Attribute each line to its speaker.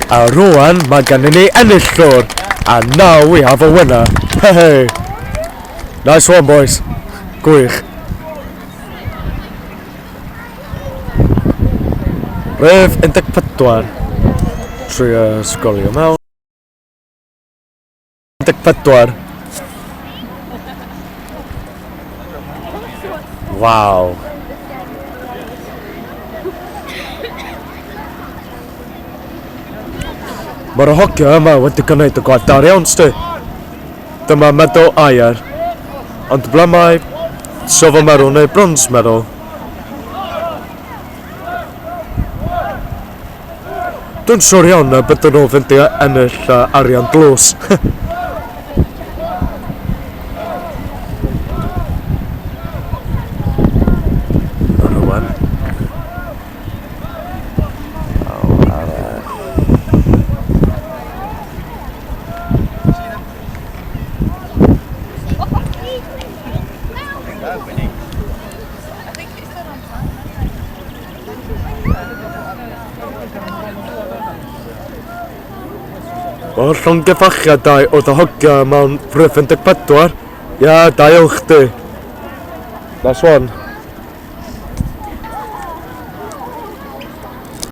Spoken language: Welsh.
Speaker 1: A rwan mae gennym ni enillwr. And now we have a winner. Hey hey. Nice one boys. Gwych. Ref 14. Trio sgolio mewn. 14. Waw. Mae'r hogia yma wedi gwneud y gwaith da iawn, sti. Dyma medal aur. Ond ble mae silver medal neu bronze medal? Dwi'n siŵr iawn y bydden nhw fynd i ennill arian dlws. Rwan. Wel, llongyfarchiadau wrth y hogia mewn rhif 14. Ia, da iawn chdi. Nice one.